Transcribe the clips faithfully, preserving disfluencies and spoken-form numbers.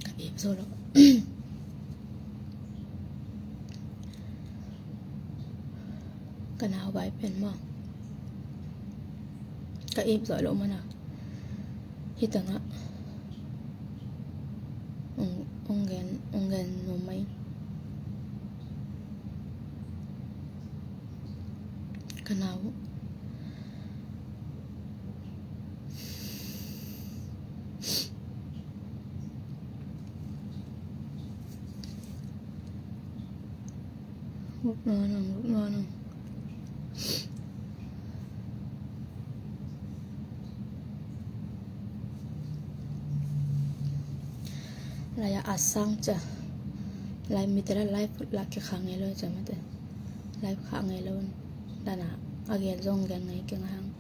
Ka ip zo lo. Ka nau bai pen maw, ka ip zo lo mana. Hi tangah ong, ong gen, ong gen nuam mai. Ka nau. Guk na nang, guk na nang. Lai a sang cia. Lai mite la lai put la ke khang e lo cia mate. Lai khang e lo. Dana a gel zong gel ngai ke ngai hang.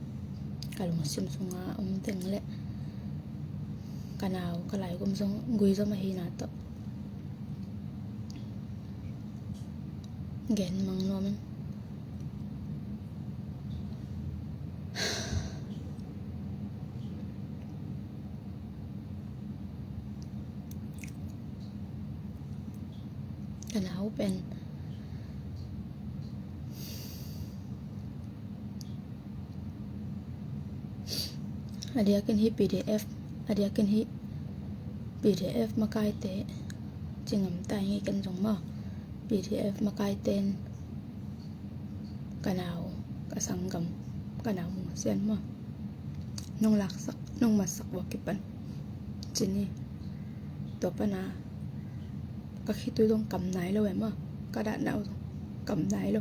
Ka lungsim sunga om teng le ka nau ka lai gum zong gui zom ahi na tawh. Gen mang nuam in. Ka nau pen a diakin hi P D F, a diakin hi P D F makaite ci ngam tai ngei ken zong maw. P D F makaite in ka nau, ka sanggam, ka nau Mung Sian maw, nong laksak, nong matsak ua kipan ci ni. Tua pana ka khitui zong kam nai lo e maw, ka dah nau zong kam nai lo.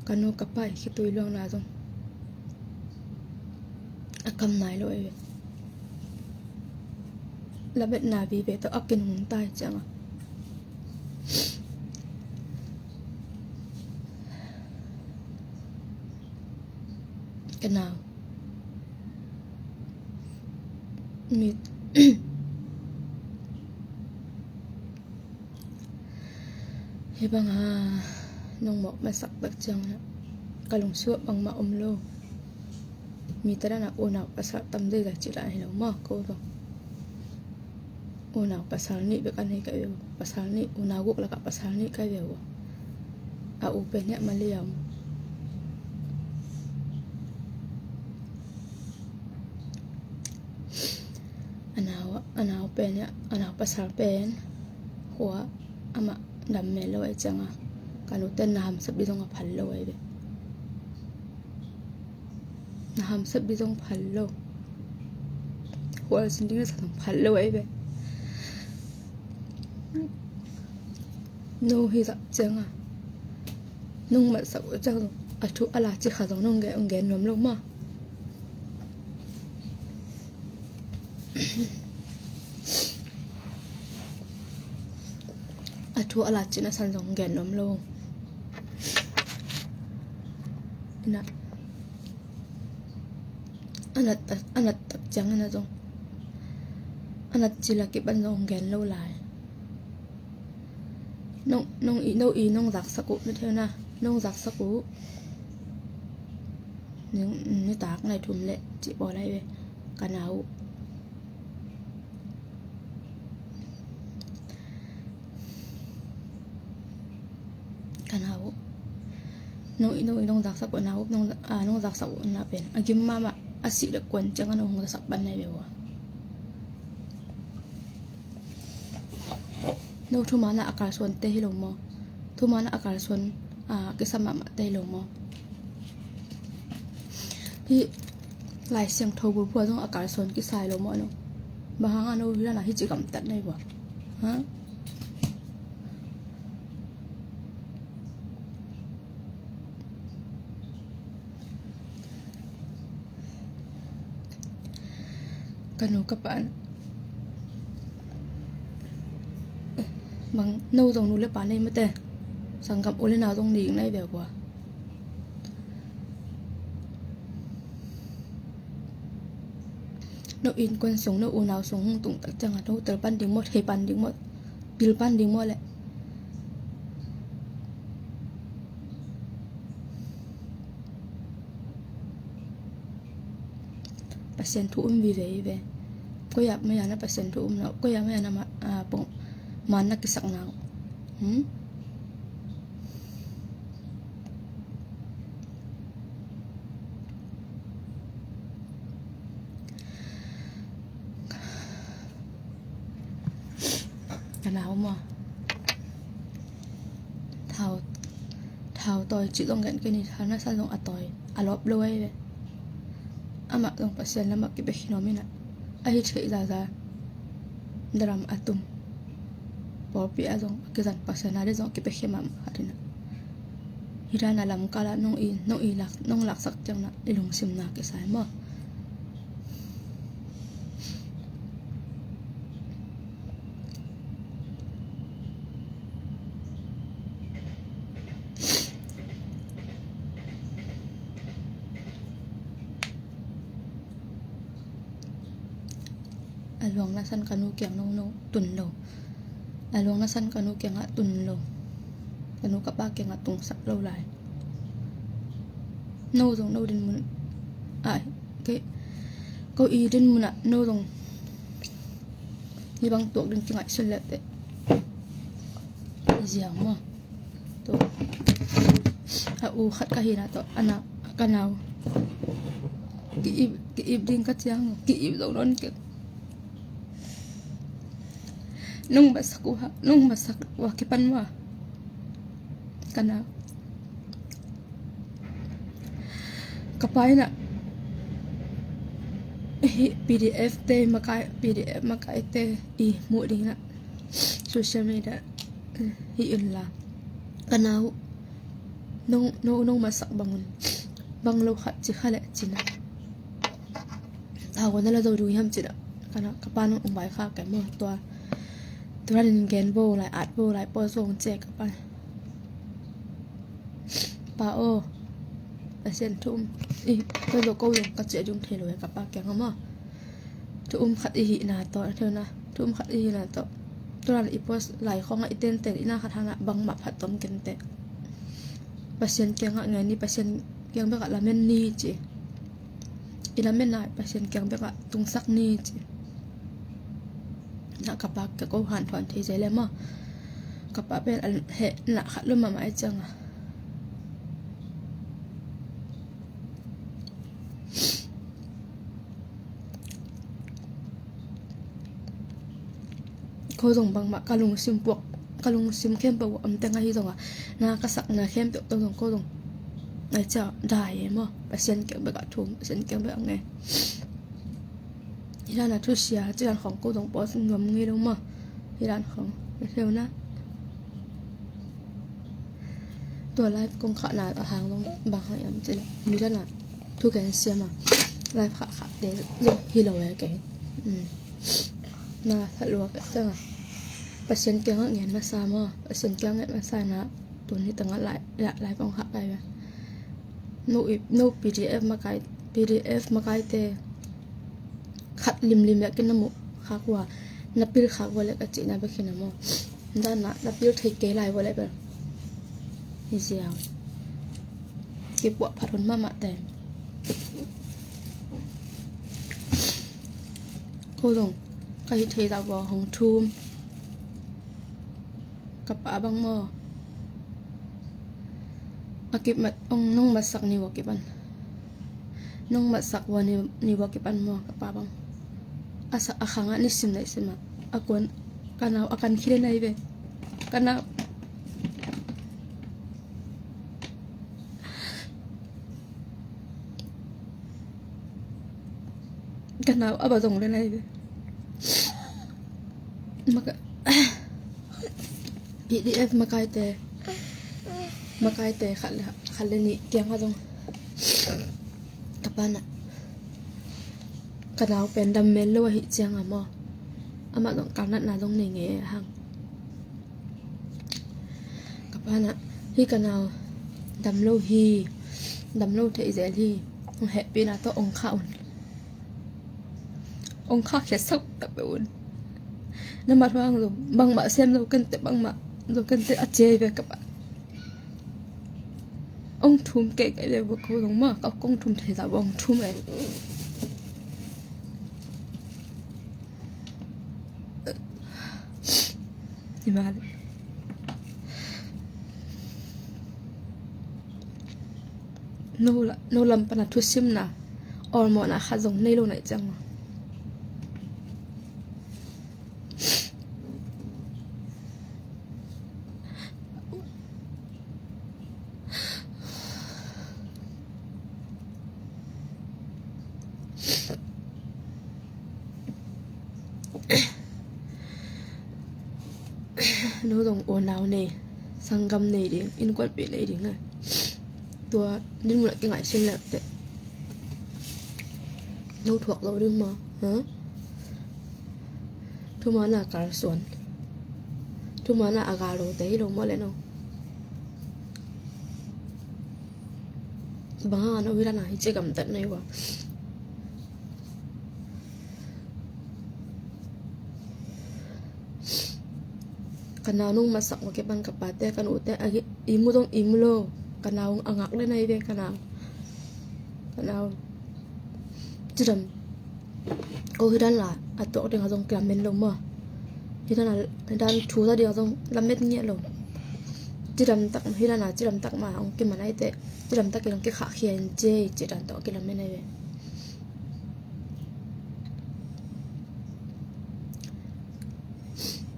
Ka nu ka pa i khitui luang na zong a kam nai lo e. Lametna vive tawh a kinung tai cianga ka nau mit hi banga nong mawk masak tak ciangin ka lungsuah bangmah om lo. Mi tadan a unau pasal tam dei zai ci dan hi lo maw ko tawh. Unau pasal nih bek an hei kai ve uh. Pasal nih, unau guk lakah pasal nih kai ve uh. A u pen hiah Malaysia om. A nau, a nau pen hiah, a nau pasal pen khua amah dam mel lo ai cianga ka nuten na hamsap dih zong a phal lo ai ve. Na hamsap dih zong phal lo. Khual sin ding na sa zong phal lo ai ve. No hi zah cianga nong matsak uh ciang zong a thu a la ci kha zong nong gen, ong gen nuam lo maw. A thu a la cin a san zong gen nuam lo. Ina a nat, a nat tak ciang ina zong a nat ci la kipan zong gen lo lai. Nong, nong i, no i nong zaksak uh na theu na, nong zaksak uh. Nitak nai thum le ci pawl ai ve ka nau uh. Ka nau uh. Nong i, nong i nong zaksak uh nau uh, nong, a, nong zaksak uh na pen a gim mahmah a sih le kuan ciang a nong hong zaksak pan nai ve uh a. No thuman a kalsuan te hi lo maw? Thuman a kalsuan, a, kisa mahmah tei lo maw? Hih Lai Siangtho bulphuh ah zong a kalsuan kisai lo maw no? Bang hang a no hi lana hih ci gamtat nei bua? Ha? Ka nu ka pa, bang no zong nu le pa nei mate, sanggam u le nau zong ning nei ve kua. No innkuan sung, no unau sung hong tung tak ciangin no tel pan ding maw, thei pan ding maw, pil pan ding maw le. Pasian thu um vive hi ve. Koi ah maya na Pasian thu um na, koi ah maya na ma, a, pong, man na kisak na. Hmm? Ka nau maw? Thau, thau tawi cih zong gen kei ni, thau na san zong a tawi, a lawp lo ahi ve. Amah zong Pasian lamah kipia khin om inah, a hi theih zaza daram a tum. Pawlpi ah zong a kizan Pasian a dih zong a kipia khin mahmah khat inah. Hi dan a lamkal ah nong i, nong i lak, nong laksak ciang nah i lungsim na kisai maw? A luang na san ka nu kiang nong, nong tun lo. A luang na san ka nu kiangah tun lo. Ka nu ka pa kiangah tungsak lo lai. No zong no din mun. Ai, kei, ko i din munah no zong hi bang tuak ding kingaihsun leh teh. Ziang maw? Tua a u khat ka hina tawh, a na, ka nau ki-ip, ki-ip ding ka ciang, ki-ip zo nawn keng. Nong masak uh ha, nong masak uh a kipan uh a, ka nau. Ka pa inah hih P D F te makai, P D F makaite i muh ding inah social media hi inla, ka nau, nong, nong, nong masak bangun bang lo khat ci kha leh cina. Thau ko na la zo ding hiam cina. Ka nau, ka pa nong ong bai kha kei maw tua. Tua in gen bo lai, at bo lai, pawh zong ce ka pa. Pa aw, Pasian thu um, i, tua lo ko zong ka ciah ding thei lo e ka pa kiang a maw. Thu um khat i hihna tawh, theu na, thu um khat i hihna tawh. Tua la i post lai khawng ah i tenten i na khat hang ah bangmah phat tom kenteh. Pasian kiangah ngen ni, Pasian kiang bekah lamen ni ci. I lamen ah Pasian kiang bekah tungsak ni ci. Na ka pa ka ko hanthawn thei zia le maw. Ka pa pen a heh na khat lo mahmah i ciang a. Ko zong bangmah ka lungsim puak, ka lungsim khempeuh a om teng ahi zong a, na ka sakna khempeuh tawh zong ko zong ngai cia dai e maw. Pasian kiang bek a thum, Pasian kiang bek a ngai. Hi dan a thusia ci dan khawng ko zong pawl nuam ngei lo maw. Hi dan khawng na theu na. Tua live kong khahna a hang zong bang hang hiam cih leh mi dan a thu ken siam a live khah khah te zong hi lo e kei. Na that lua ka ciang a Pasian kiangah ngen masa maw. Pasian kiangah ngen masa na tun hi tangah live, live kong khah kai ve. No i, no P D F makai, P D F makaite khat limlim leh kin na muh khak ua, na pil khak ua leh ka cihna bek hi na maw. Dana na pil thei kei lai ua leh bel hi ziau. Kipuah phat hun mahmah te. Ko zong ka hih thei zah ua hong thum. Ka pa bang maw. A kip mat ong nong matsak ni ua kipan. Nong matsak ua ni, ni ua kipan maw ka pa bang. A sak a khang a ni sim nai sim a. A kuan ka nau a kan khile nai ve. Ka nau. Ka nau a ba zong le lai ve. Maka- P D F makaite, makaite khat le, khat le nih kiang a zong ka pa na, ka nau pen dam mel lo ahi ciang a maw, amah zong kalnatna zong nei ngei a hang. Ka pa na, hi ka nau dam lo hi, dam lo thei zel hi, hong hehpihna tawh ong kha un. Ong kha khia sak tak pe un. Na mat huang lo, bangmah sem lo kante, bangmah lo kante a cia ve ka pa. Ong thum kei kei le bua ko zong ma, ka kong thum thei za bua ong thum e. Hi ma le. No la, no lam pana thusimna, awlmawhna khat zong nei lo nai ciang maw. No zong unau nei, sanggam nei ding, innkuanpih nei ding a. Tua dinmun a kingaihsun leh teh no thuak lo ding maw, ha? Thuman a kalsuan, thuman a a gal lo te hi lo maw le no. Bang hang a no hi dan a hi ci gamtat na hi ua. Ka nau nong matsak ua kipan ka pate, ka nute a i mu zong i mu lo. Ka nau a ngak le na hi ve ka nau. Ka nau cidam. Ko hi dan la a tuak ding a zong kilamen lo maw. Hi dan a, hi dan thu za ding a zong lamet ngiat lo. Cidam tak, hi dan a cidam tak ma ong kiman ai teh, cidam tak i zong kikhah khia in ci, cidam tak kilamen ai ve.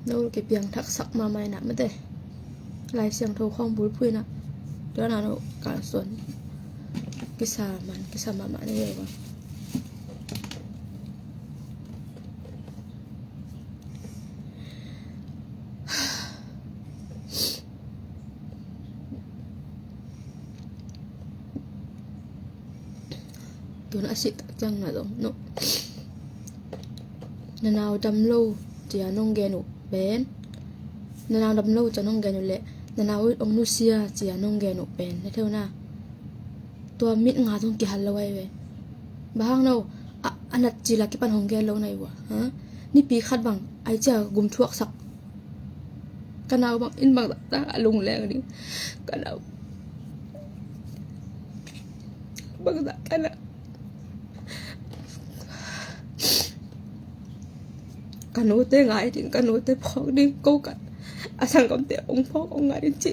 No kipiang thaksak mahmah inah mate. Lai Siangtho khawng bulphuh inah. Tua na no kalsuan kisa man, kisa mahmah na hi a. Tuna a sih tak ciang na zong no, na nau dam lo cia nong gen uh pen, na nau dam lo cia nong gen uh le na nau ong nusia cia nong gen uh pen na theu na. Tua mit nga zong kihal lo ai ve. Bang hang no a, a nat ci la kipan hong gen lo nai ua, ha? Nipi khat bang ai cia gum thuaksak. Ka nau bang in bang zah ta a lungleng ding. Ka nau bang zah ta na. Ka nute ngai ding, ka nute phawk ding, ko ka a sanggamte ong phawk ong ngai ding ci.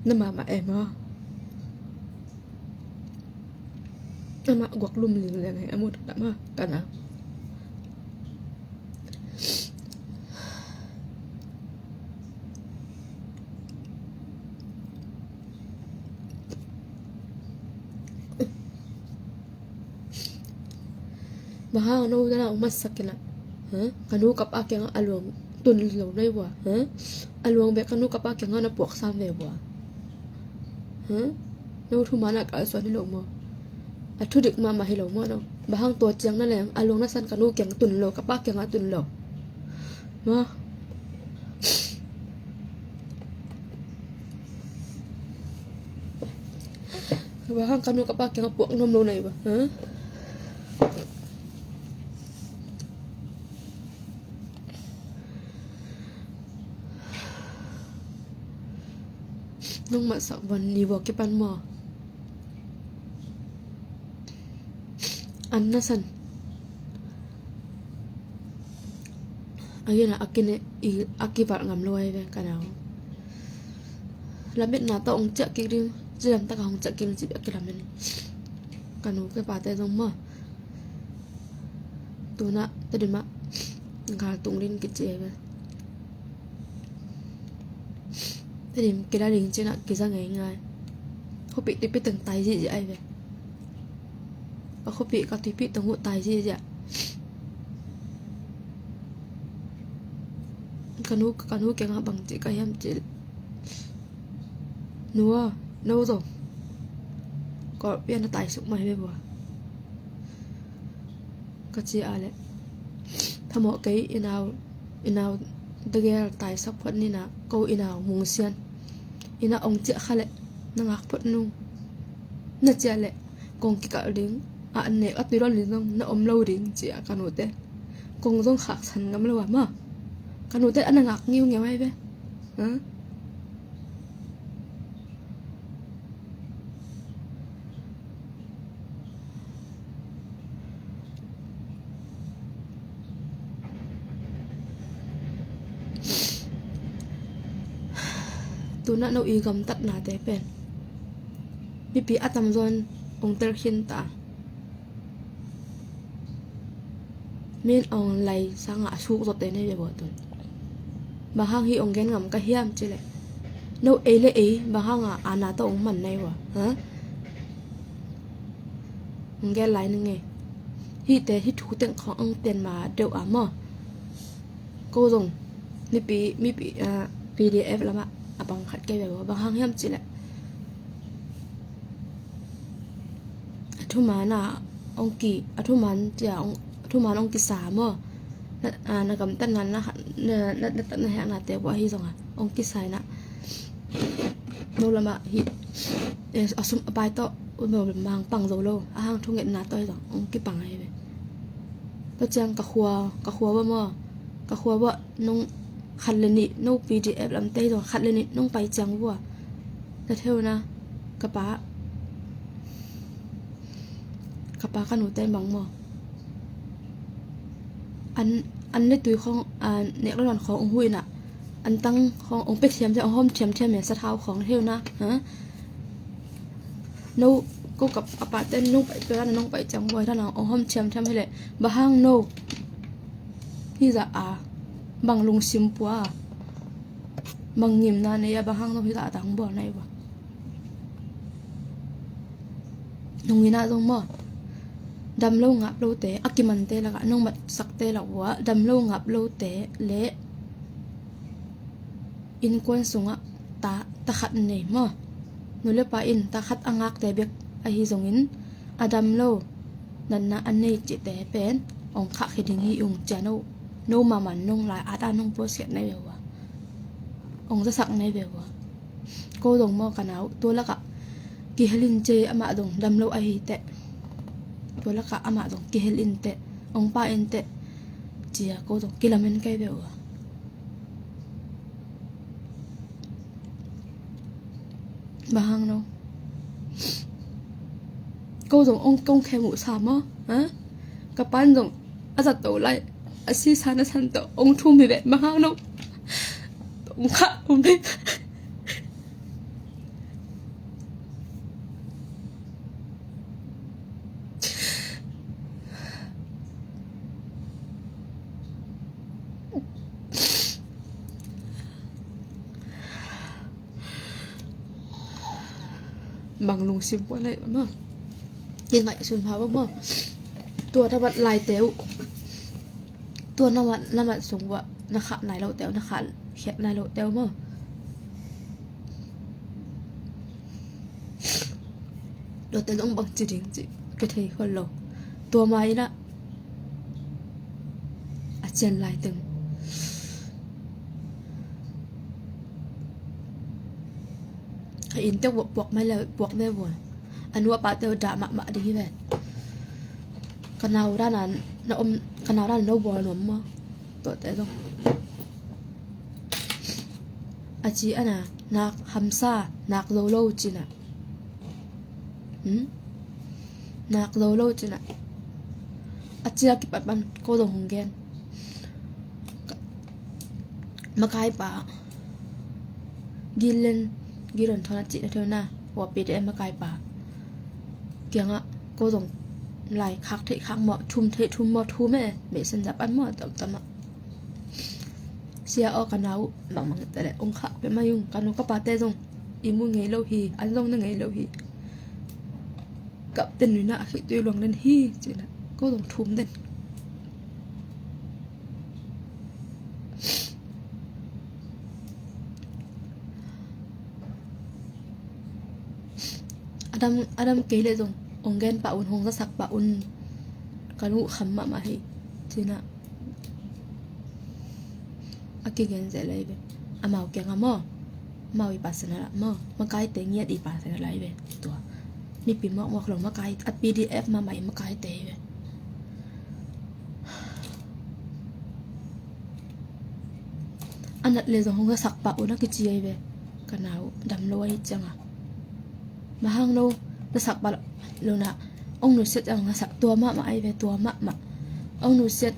Na mahmah em aw. Amah guak lum lingleng hi a, mu taktak ma ka na. Bang hang no dana ong matsak kei la, ha? Ka nu ka pa kiangah a luang tun lo nai vua, ha? A luang bek ka nu ka pa kiangah na puak sam ve vua, ha? No thuman a kalsuan hi lo maw? A thudik mahmah hi lo maw no? Bang hang tua ciang na leng a luang na san ka nu kiang tun lo, ka pa kiangah tun lo. Maw? Bang hang ka nu ka pa kiangah puak nuam lo nai vua, ha? Nong matsak van ni vua kipan maw? An na san. A gina a kine i a kivalh ngam lo ai ve ka nau. Lametna tawh hong ciah kik ding, cidam taka hong ciah kik ding ci a kilamen. Ka nu ka pate zong maw? Tuna tadima gal tung ding kici ai ve. Tedim kila ding cina kiza ngei ngai. Khuapi tipi teng tai zi zi ai ve. Ka khuapi ka tipi teng hu tai zi zi. Ka nu, ka nu kenga bang ci ka hiam ci. Nua, no zo. Ko pian tai suk mai ve bua. Ka ci a le. Thamawh kei i nau, i nau dagel taisak phot nina ko i nau mungsian. Ina ong ciah kha le na ngak phot nung. Na ciah le kong kikal ding a an nek a tuilon li zong na om lo ding ci a ka nute. Kong zong khak san ngam lo a ma. Ka nute a na ngak ngiu ngiau ai ve. Ha? Tuna no i gamtatnate pen mipi a tamzawn ong tel khin ta. Min ong lai sanga a suk zawte nei ve bua tun. Bang hang hi ong gen ngam ka hiam ci le. No ei le ei bang hanga ana tawh ong man nei bua. Ha? Ong gen lai ni ngei. Hihte hi thu teng khong ong ten ma deuh a maw. Ko zong mipi, mipi, ah, P D F lama a bang khat kei ve bua. Bang hang hiam ci le. A thuman a ong ki, a thuman cia ong, a thuman ong kisa maw. Na, a, na gamtatna na, na, na, na, na heknate bua hi zonga ong kisa ina. No lama hi, eh, a sum a pai tawh, u no mang pang zo lo. A hang thungetna tawh hi zong ong kipang ahi ve. Tua ciang ka khua, ka khua bua maw. Ka khua bua nung khat le nih, no P D F lamte hi zong khat le nih nung pai ciang bua. Na theu na, ka pa, ka pa ka nute bang maw. An, an le tui khong, a, nek lo nan khong ong huina. An tang khong ong pe thiam thiam, ong hom thiam thiam, me sa thau khong theu na. Ha? No, ko ka, a pa ten no pai, pe na nong pai ciang bua, na ong hom thiam thiam hi le. Bang hang no. Hi za a. Bang lungsim pua. Bang ngimna nei a, bang hang no hi za a tang bua nei bua. Nung ina zong maw. Dam lo ngap lote, a kimante laka, nong matsakte lak bua, dam lo ngap lote, le innkuan sungah ta, ta khat nei maw. Nu le pa in ta khat a ngakte bek ahi zongin, a dam lo, natna a nei cihte pen, ong khah khia ding hi ung cia no, no maman nong lai at a nong puaskhiat nei ve ua. Ong zasak nei ve ua. Ko zong maw ka nau, tua lakah kihel in ce amah zong dam lo ahi teh. Tua lakah amah zong kihel in teh, ong pa in teh. Cia ko zong kilamen kei ve ua. Bang hang no. Ko zong ong kong khe muh sa maw, ha? Ka pan zong a zat to lai, a si san a san to, ong thum hi ve, bang hang no. Ong khah, ong pe. Bang lungsim pua lai maw. Ki ngaihsun hau maw. Tua na mat lai teu. Tua na mat, na mat sung ua na khah nai lo teu, na khah khiat nai lo teu maw. Tua te zong bang ci ding ci ka thei khol lo. Tua mai na a cian lai teng. A inn teuh puak mai le puak ve vua. A nu a pa teuh dah mahmah ding hi ve. Ka nau dana na om, ka nau dana no bawl nuam maw. Tuate zong. A ci ana nak hamsa, nak zo lo cina. Hmm? Nak zo lo cina. A cia kipat pan ko zong hong gen. Makaipa. Gilen, gilon thona cina thona. Wa pite makaipa. Kianga ko zong lai khak thei khak maw, thum thei thum maw, thum e. Messenger pan maw, tam tam a. Sia aw, ka nau uh bangmang ta leh ong khak pia mai ung. Ka nu ka pate zong i mu ngei lo hi, an zong na ngei lo hi. Kapten nuina a khitui luang len hi cina ko zong thum den. Adam, adam kei le zong ong gen pah un, hong zasak pah un. Ka lung uh kham mahmah hi cina. A kigen zel lai ve. Amau kiangah maw, amau i personal ah maw, makaite ngiat i personal lai ve. Tua mipi mawkmawk lo makai, a P D F mahmah i makaite hi ve. A nat le zong hong zasak pah un a kici ai ve. Ka nau dam lo ai cianga. Bang hang no na sak pah lo na, ong nusiat ang na sak tua mahmah ai ve, tua mahmah. Ong nusiat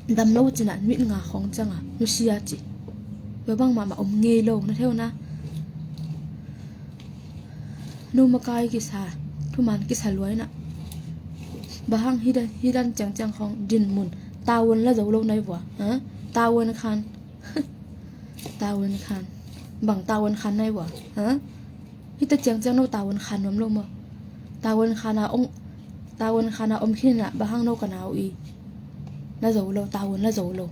dam lo cina mit nga khong cianga nusia ci. Tua bang mahmah om ngei lo na theu na. Nu makai kisa, thuman kisa luai na. Bang hang hidan, hidan ciangciang khong din mun. Tawon la zo lo nai vua, ha? Tawon khan. Tawon khan. Bang tawon khan nai vua, ha? Hita ciangciang no tawon khan nuam lo maw? Tawon khan a ong, tawon khan a om khin na, bang hang no ka nau i. La zo lo, tawon la zo lo.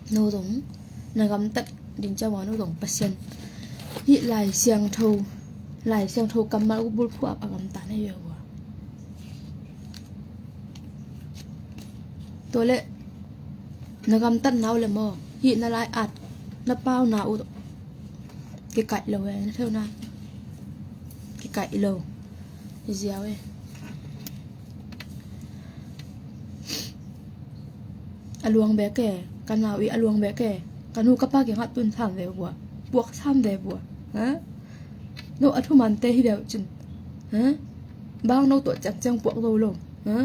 No zong na gamtat ding ciang ua, no zong Pasian hih Lai Siangtho, Lai Siangtho kammal uh bulphuh a gamtat na hi uh a. Tua leh na gamtat na uh leh maw, hih na lai-at na pau na uh kikaih lo e, na theu na kikaih lo. Hi ziau e. A luang bek e, ka nau i a luang bek e. Ka nu ka pa kiangah tun sam ve vua, puak sam ve vua, ha? No a thumante hi ve uh cin, ha? Bang no tuah ciangciang puak zo lo, ha?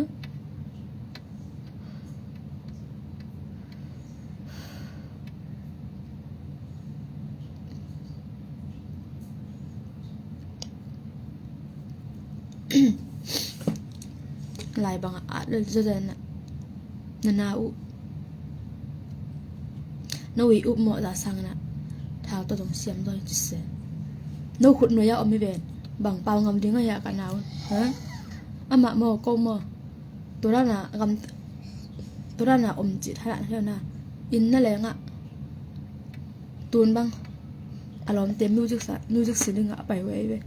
Lai bangah at lel zazen na na uh. No i up mawh za sang na thau tawh zong siam zaw hi ci se. No khut nuai a om hi ven. Bang pau ngam ding a hia ka nau, ha? Amah maw, ko maw? Tua dana gam, tua dana om cih thadah na hiau na. Inn na lengah tun bang a lawmte music sa, music si dingah a pai huai ve.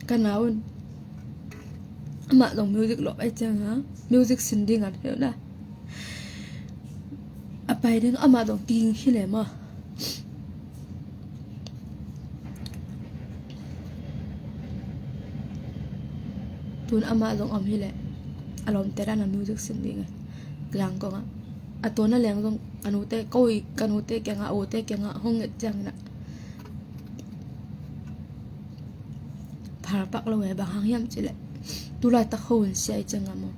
Ka nau un amah zong music lawp ai ciang ha, music sin dingah hiau na. A pai ding amah zong king hi le maw? Tun amah zong om hi le, a lawmte dana music sin ding a, Zangkong ah. A tua na leng zong ka nute, ko i ka nute kiangah, a ute kiangah hong nget ciangin ah phalpak lo e, bang hang hiam cih leh tulaitak khuahun sia i ciangah maw,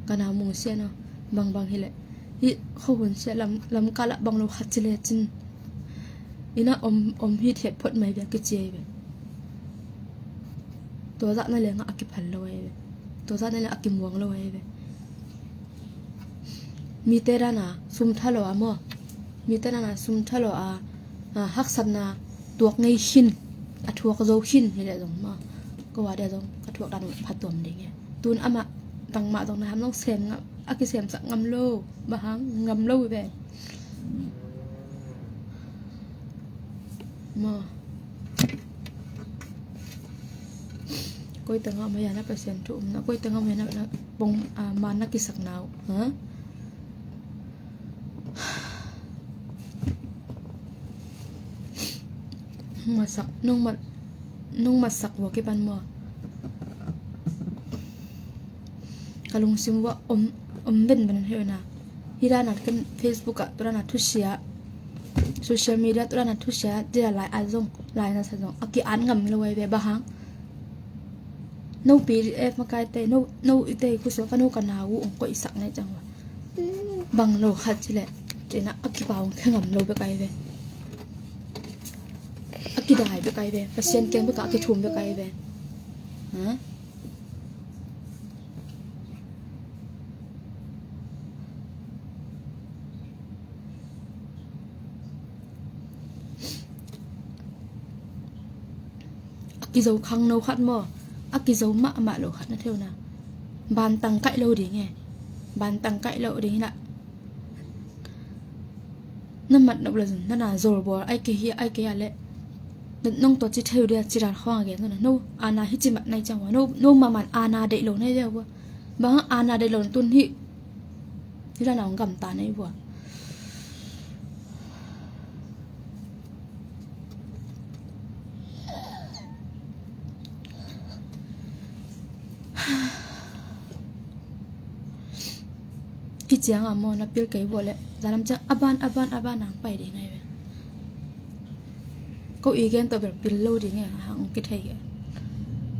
ka nau mung sia na, bangbang hi leh hih khuahun sia lam, lamkal ah bang lo khat ci lecin inn ah om, om hi thiat phot mai bia kici ai ve. Tua zah na lengah a kiphal lo ai ve. Tua zah na lengah a kimuang lo ai ve. Mite dana sum tha lo a maw, mite dana sum tha lo a, a, haksatna tuak ngei khin, a thuak zo khin hi leh zong maw, ko a dia zong ka thuak dan uh phatuam ding e. Tun amah bangmah zong na ham zong sem ngam, a kisemsak ngam lo, bang hang ngam lo ve. Maw. Koi tengah maya na Pasian thu um na, koi tengah maya na, na pong, a, man na kisak nau, ha? Masak, nung mat, nung masak vua kipan maw? Ka lungsim vua om, om benben hi na. Ih dana kan Facebook ah tu dana thusia, social media tu dana thusia, tia lai a zong, lai na sa zong a ki-at ngam lo ai ve, bang hang. No P D F makaite, no, no ite khusuak ka no ka nau uh ong koihsak nai ciang ua. Bang lo khat cileh, tina a kipau ong khia ngam lo bek ai ve. A kidai bek ai ve, Pasian kiang bek a kithum bek ai ve. Ha? A kizo khangno khat maw, a kizo mahmah lo khat na theu na. Bantang kaih lo ding e. Bantang kaih lo ding hi na. Na mat nop le zun, na na zol bawl, ai kei hi, ai kei a le. Nong tua ci theu dia, ci dan khawng a gen zun na. No, ana hi ci mat nai ciang ua. No, no maman ana deih lo nai dia ua. Bang ana deih lo tun hi. Hi dan a ong gamta nai ua. Kiciang a maw na pil kei vua le, zalam ciang a ban, a ban, a ban ang pai ding ai ve. Ko i gen tawh bel pil lo ding e, hang kithei e.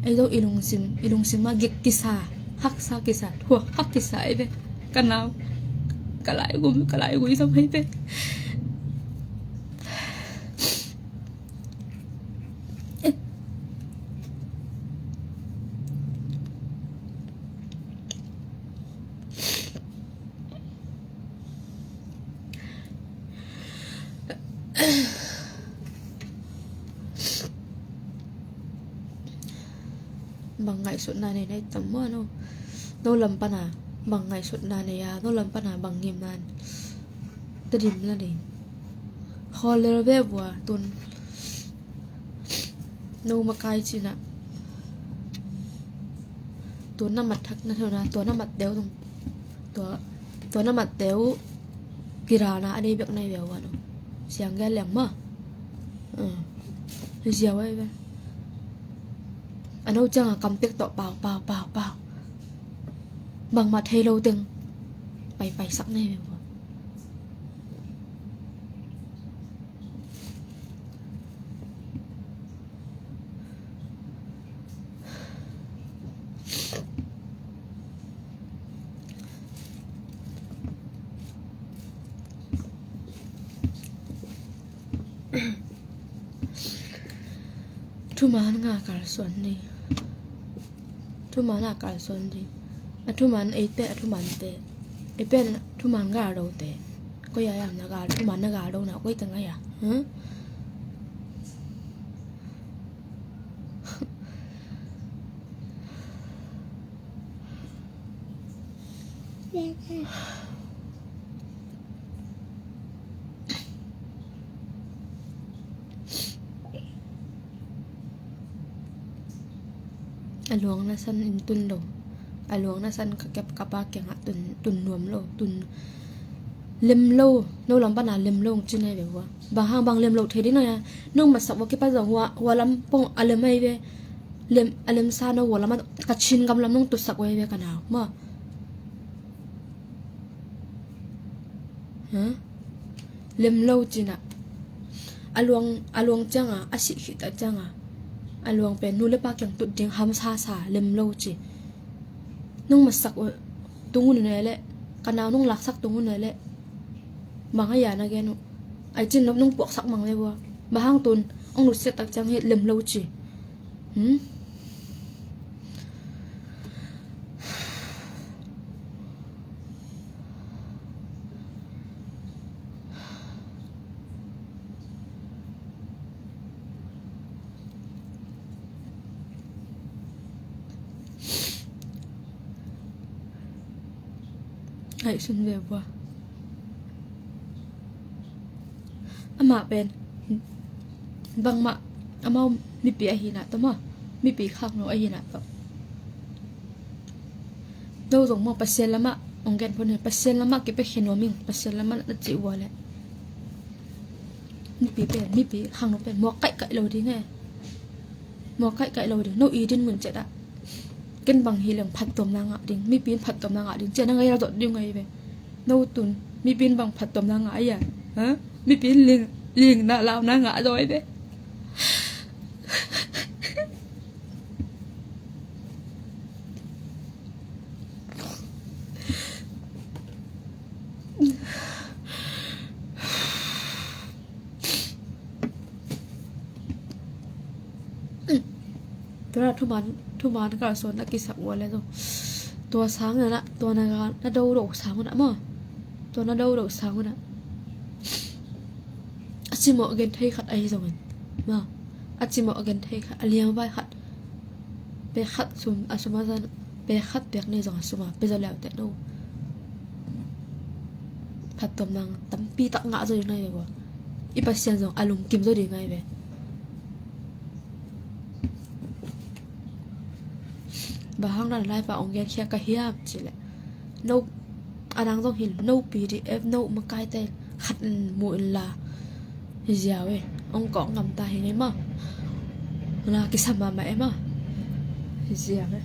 Ei zo i lungsim, i lungsim a gik kisa, haksa kisa, thua hak kisa ai ve. Ka nau, ka lai gum, ka lai gui zam ai ve. Bang ngaihsutna nei na i tam maw no? No lam pana bang ngaihsutna nei a, no lam pana bang ngimna nei? Tedim la ding. Khawl lel ve vua tun. No makai cina. Tua na mat thak na theu na, tua na mat deuh tung. Tua, tua na mat deuh. Kirana a dei bek nai ve vua no. Siang gel leng ma. Zia wai ve. A no ciang a kam pek tawh pau, pau, pau, pau. Bangmah thei lo teng. Pai, pai sak nai ve vua. Thuman nga kalsuan ni. Thuman a kalsuan ni. A thuman ei te, a thuman te. Ei pen thuman gal do te. Koi a yam na gal, thuman na gal do na koi teng a ya. Huh? A luang na san in tun lo. A luang na san ka kep ka pa kiangah tun, tun nuam lo, tun lem lo, no lam pana lem lo ci nai ve vua. Bang hang bang lem lo thei ding na ya. Nong masak vua kipan zong hua, hua lam pong a lem ai ve. Lem, a lem sa no hua lam a ka Chin gam lam nong tutsak vua ai ve ka nau. Ma. Ha? Lem lo cina. A luang, a luang cianga, a sih khit a cianga. A luang pen nu le pa kiang tut ding hamsa sa, lem lo ci. Nong masak tung un ne le, ka nau nong laksak tung un ne le. Bang a ya na gen uh. Ai cin nop nong puaksak mang le vua. Bang hang tun, ong nusiat tak ciang hi lem lo ci. Hmm? Ai sun ve bua. Amah pen bangmah amau mipi ahina tawh maw, mipi khakno ahina tawh. No zong maw Pasian lamah ong gen phone, Pasian lamah kipia khin nuam ing, Pasian lamah na cih ua leh. Mipi pen, mipi khakno pen muak kaihkaih lo ding e. Muak kaihkaih lo ding, no i din mun ciat ah. Ken bang hi leng phattuamna ngah ding, mipi in phattuamna ngah ding, ciah na ngaihlah zawh ding ahi ve. No tun, Mipi in bang phattuamna ngah a, ha? Mipi in ling, lingna launa ngah zaw hi ve. Tua na thuman, thuman kalsuan na kisak uh a le zong, tua sang na, tua na, na do do sang uh na maw. Tua na do do sang uh na. A cimawh a genthei khat ahi zongin maw, a cimawh a genthei khat, a liangvai khat, pek khat sum, a sum a zan, pek khat pek nih zong a sum a pia zaw leuteh no, phattuamna tampi tak ngah zaw ding nai ve bua. I Pasian zong a lungkim zaw ding ngai ve. Bang hang na live ah ong genkhia ka hiam cih leh, no, a nang zong hin, no P D F, no makaite khat in mu inla, hi ziau e, ong kawk ngam ta hi ngei maw. Na kisam mahmah e maw. Hi ziau e.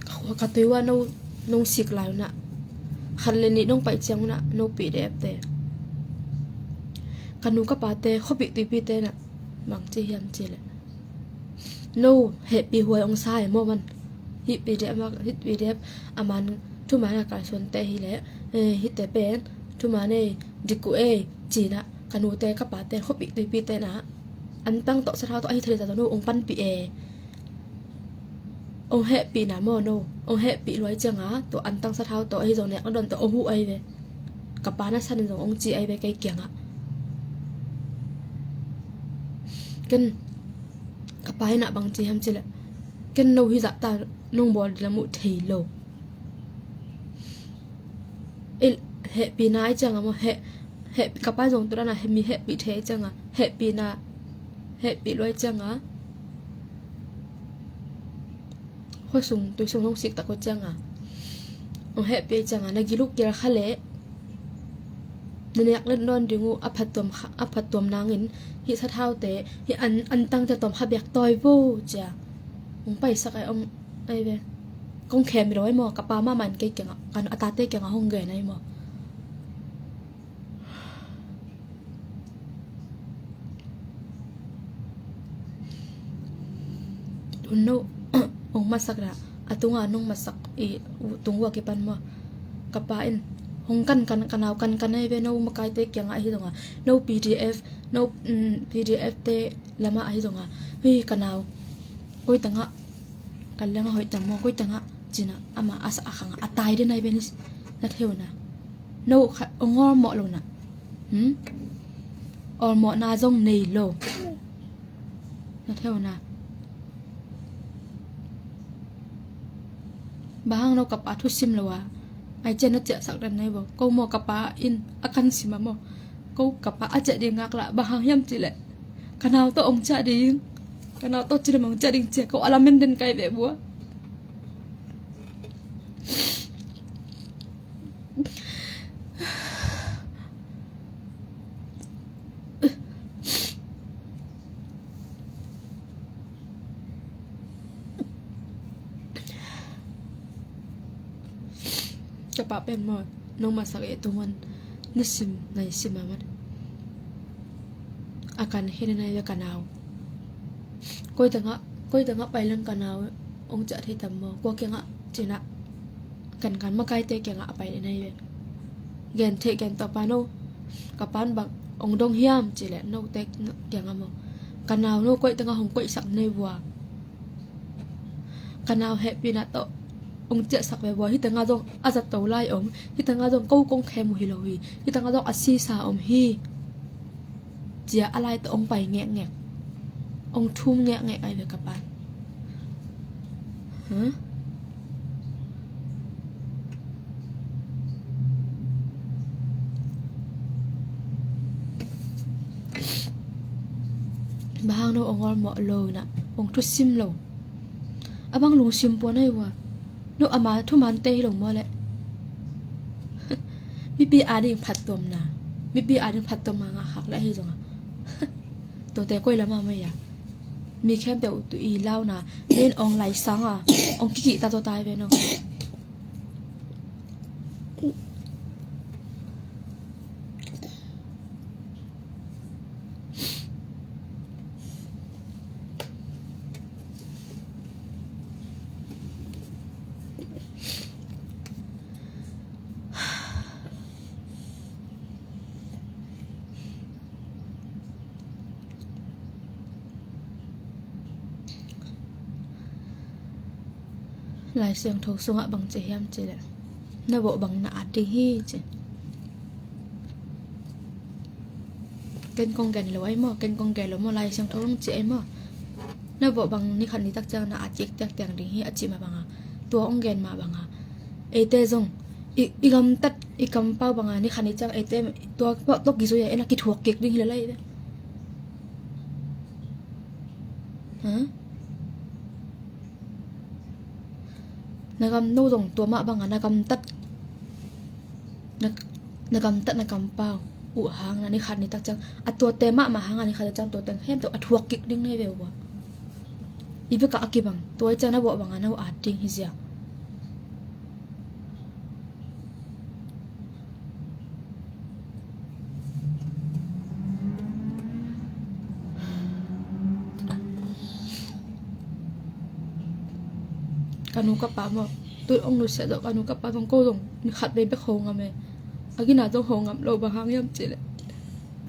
Ka khua ka tui uh ah no, nong sik lai uh nah, khat le nih nong paih ciang uh nah, no P D F te, ka nu ka pate, khuapih tuipite nah, bang ci hiam cih leh, no hehpih huai ong sa e maw man. Hih P D F, hih P D F a man thuman a kalsuante hi leh, eh, hihte pen thuman ei, dik uh ei, ci nah, ka nute ka pate, khuapih tuipite nah, antang tawh sathau tawh ahi thei ta tawh no ong panpih e. Ong hehpihna maw no, ong hehpih luai cianga tua antang sathau tawh ahi zong nek na don tawh ong huh ahi ve. Ka pa na san in zong ong ci ahi ve kei kiangah. Ken ka pa in ah bang ci hiam cih leh, ken no hi zahta nong bawl ding lam uh thei lo. I hehpihna ahi cianga maw, heh, heh, ka pa zong tua dan a mi hehpih thei ahi cianga, hehpihna, hehpih luai cianga, khuasung tuisung nong sik tak uh cianga, ong hehpih ahi cianga, na gil uh kial kha leh, na nek let nawn ding uh a phattuam kha, a phattuam nangin, hih sathaute, hih an, antangte tawm kha bek tawi vo cia ong paisak ai om ai ve. Kong khem hi lo ai maw, ka pa mahmah in kei kiangah, ka, a tate kiangah hong gen ai maw. Tun no ong masak dah, a tunga nong masak i tung ua kipan maw. Ka pa in hong kan kan, ka nau kan kan ai ve, no makaite kiangah ahi zonga, no P D F, no, um, P D F te lamah ahi zonga, hei ka nau, koi tangah kan leng a hoih tam maw, koi tangah cinah ama a sak a khangah a tai den ai ve ni, na theu na. No kha ong awlmawh lo na. Hmm? Awlmawhna zong nei lo. Na theu na. Bang hang no ka pa thusim lo a, ai cian na ciahsak den nai bo. Ko maw ka pa in a kan sim a maw. Ko ka pa a ciah ding ngak lah bang hang hiam cih leh, ka nau tawh ong ciah ding. Ka nau tawh ci ding ong ciah ding cia ko a lamen den kai ve bua. Ka pa pen maw, nong masak eh tungah nisim nai sim a man a kan khen nai ve ka nau. Koi tangah, koi tangah pai leng ka nau ong ciah thei tam maw, kua kiangah cinah, kan kan makaite kiangah a pai le nai ve. Gen thei gen tawh pa no, ka pan bang ong dong hiam cih leh note kiangah maw, ka nau no koi tangah hong koihsak nai vua. Ka nau hehpihna tawh ong ciahsak ve vua, hih tangah zong a zato lai om, hih tangah zong ko kong khem uh hi lo hi, hih tangah zong a sisa om hi. Cia a lai tawh ong pai ngekngek, ong thum ngekngek ai ve ka pan. Huh? Bang hang no ong awlmawh lo na, ong thusim lo. A bang lungsim puan ai vua. No ama thumante hi lo maw leh. Mipi ading phattuamna, mipi ading phattuamna ngah khak leh ahi zonga, tuate koi lama mai a. Mi khempeuh tu i launa nen ong lai sanga ong kikihta tawh tai ve no. Lai Siangtho sungah bang ci hiam cih leh na vawh bang na at ding hi ci. Ken kong gen lo ai maw, ken kong gen lo maw, Lai Siangtho hong ci ai maw. Na vawh bang ni khat ni tak ciang na at kik tiak tiang ding hi a cih mah banga, tua hong gen mah banga eite zong i, i gamtat i kampau banga ni khat ni ciang eite tua tua tok kizui a en a kithuak kik ding hi le lai ve. Ha? Na gam no zong tua mah banga na gamtat na, na gamtat na kampau uh hang na ni khat ni tak ciang a tuate mahmah hanga ni khat ni ciang tuate khempeuh a thuak kik ding nei ve uh a. I vekah a kibang tua i ciang na vawh banga na uh at ding hi zia. Ka nu ka pa maw, tu ong nusia zawh ka nu ka pa zong ko zong ni khat vei bek ho ngam e. A gina zong ho ngam lo bang hang hiam cih leh